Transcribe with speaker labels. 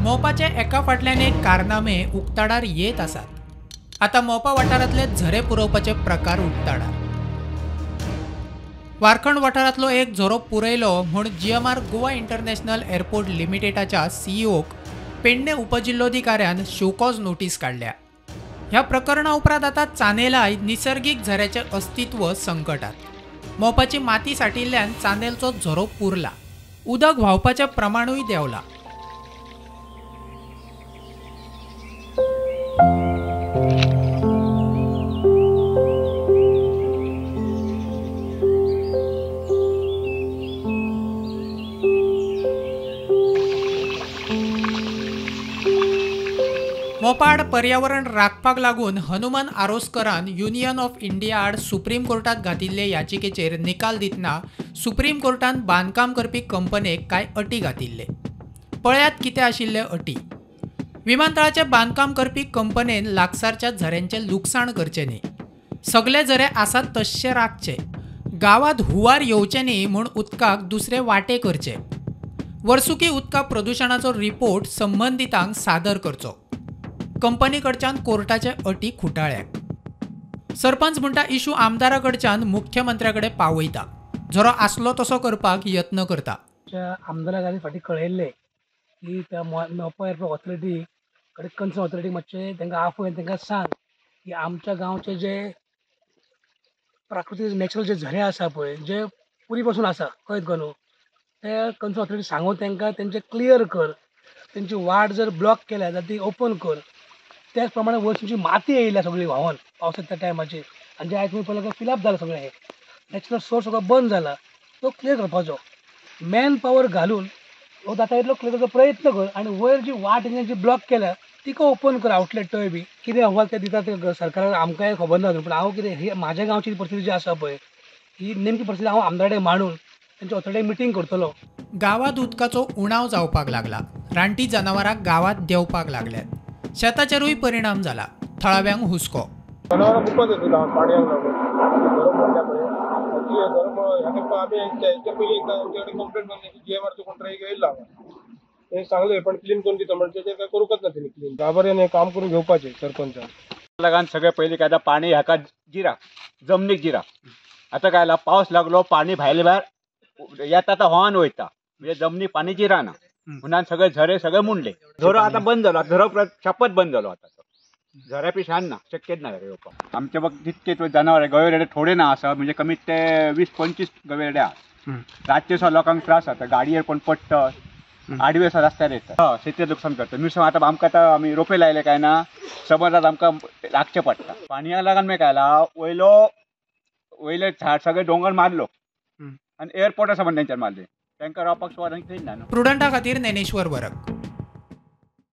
Speaker 1: मोपाचे एका फाटल्यान एक कारनामे उक्ताडार येत आसात. आतां मोपा वाठारांतले झरे पुरोवपाचे प्रकार उक्ताडार. वारखंड वाठारांतलो एक झरो पुरयलो म्हूण जीएमआर गोवा इंटरनॅशनल एअरपोर्ट लिमिटेडाच्या सीईओक पेडणे उपजिल्लोधिकाऱ्यान शोकॉज नोटीस काडल्या. ह्या प्रकरणा उपरांत आतां चांदेलाय निसर्गीक झऱ्याचें अस्तित्व संकटात. मोपाची माती साठिल्ल्यान चांदेलचो झरो पुरला, उदक व्हांवपाचें प्रमाणूय देंवलां. मोपाआड पर्यावरण राखपाक लागून हनुमान आरोसकरान युनियन ऑफ इंडिया आड सुप्रीम कोर्टात घातिल्ले याचिकेचेर निकाल दितना सुप्रीम कोर्टान बांदकाम करपी कंपनीक कांय अटी घातिल्ले. पळयात कितें आशिल्ले अटी. विमानतळाचें बांदकाम करपी कंपनीन लागसारच्या झऱ्यांचें लुकसाण करचें न्ही, सगळे झरे आसात तश्शे राखचे, गांवांत हुंवार येवचें न्ही म्हूण उदकाक दुसरे वाटे करचे, वर्सुकी उदका प्रदुशणाचो रिपोर्ट संबंदितांक सादर करचो. कंपनी कडच्यान कोर्टाचे अटी खुटाळ्या. सरपंच म्हणटा इशू आमदारा कडच्यान मुख्यमंत्र्या कडेन पावयता, झरो आसलो तसो करपाक यत्न करता.
Speaker 2: आमदाराक आनी फाटीं कळयल्लें की त्या मोपा एअरपोर्ट ऑथॉरिटी कडेन कन्सर्न ऑथॉरिटी मातशें तांकां आफय तांकां सांग की आमच्या गांवचे जे प्राकृतीक नॅचरल जे झरे आसा पळय, जे पुरी पासून आसा कळत गो न्हू, ते कन्सर्न ऑथॉरिटी सांगून तांकां तेंचे क्लियर कर, तेंची वाट जर ब्लॉक केल्या जाल्यार ती ओपन कर. त्याच प्रमाणे वयरची माती येयल्या सगळी व्हांवन पावसाच्या त्या टायमाचेर, आनी जे आयज तुमी पळयलें फिलअप जाला सगळें, हें नॅचरल सोर्स सगळो बंद जाला, तो क्लियर करपाचो मॅन पावर घालून हो जाता इतलो क्लियर करपाचो प्रयत्न कर. आनी वयर जी वाट जी ब्लॉक केल्या तिका ओपन कर, आउटलेट तोय बी कितें अहवाल ते दिता ते सरकाराक आमकांय खबर ना. पूण हांव कितें ही म्हाज्या गांवची परिस्थिती जी आसा पळय ही नेमकी परिस्थिती हांव आमदारा कडेन मांडून तेंच्या ऑथॉरिटी मिटींग करतलो.
Speaker 1: गांवांत उदकाचो उणाव जावपाक लागला, रानटी जनावरां गांवांत देंवपाक लागल्यात, शेताचेरूय परिणाम जाला, थळाव्यांक हुस्को.
Speaker 3: जनावरां खूपच येता पाणयाक लागून झरो पडल्या पळय, झरो ह्या तेंपा आमी हेच्या पयलीं एकदां आमचे कडेन कंप्लेन मारली की जीएमआरचो कॉन्ट्रॅक्ट येयला हांगा, तें सांगलें पण क्लीन करून दिता म्हणजे तें काय करूंकच ना तेणी क्लीन. गाबार्यान हें काम करून घेवपाचें सरपंचान.
Speaker 4: लगान सगळें पयलीं काय पाणी हाका जिरा जमनीक जिरा, आतां काय पावस लागलो पाणी भायले भायर येता आतां व्हांवन वयता, म्हणजे जमनीक पाणी जिराना म्हणून सगळे झरे सगळे मुंडले. झरो आतां बंद जालो, झरो छापत बंद जालो, आतां झऱ्या पिशान ना, शक्यच ना झरे येवपाक. आमचे बघ जितके जनावर गवे रेडे थोडे ना आसा, म्हणजे कमीत ते 20-25 गवे रेडे आसा. रातचे सुद्दां लोकांक त्रास जाता, गाडयेर कोण पडटा, आडवे आसा रस्त्यार येता, शेती लुकसाण करता. मिरसांग आतां आमकां आतां आमी रोपे लायले काय ना समज आतां आमकां लागचें पडटा. पाणया लागून मागीर काय जाला, वयलो वयले झाड सगळे दोंगर मारलो आनी एअरपोर्ट आसा म्हण तेंच्यान मारले, तांकां रावपाक सुवात आनी खंय ना.
Speaker 1: प्रुडंटा खातीर ज्ञानेश्वर वरक.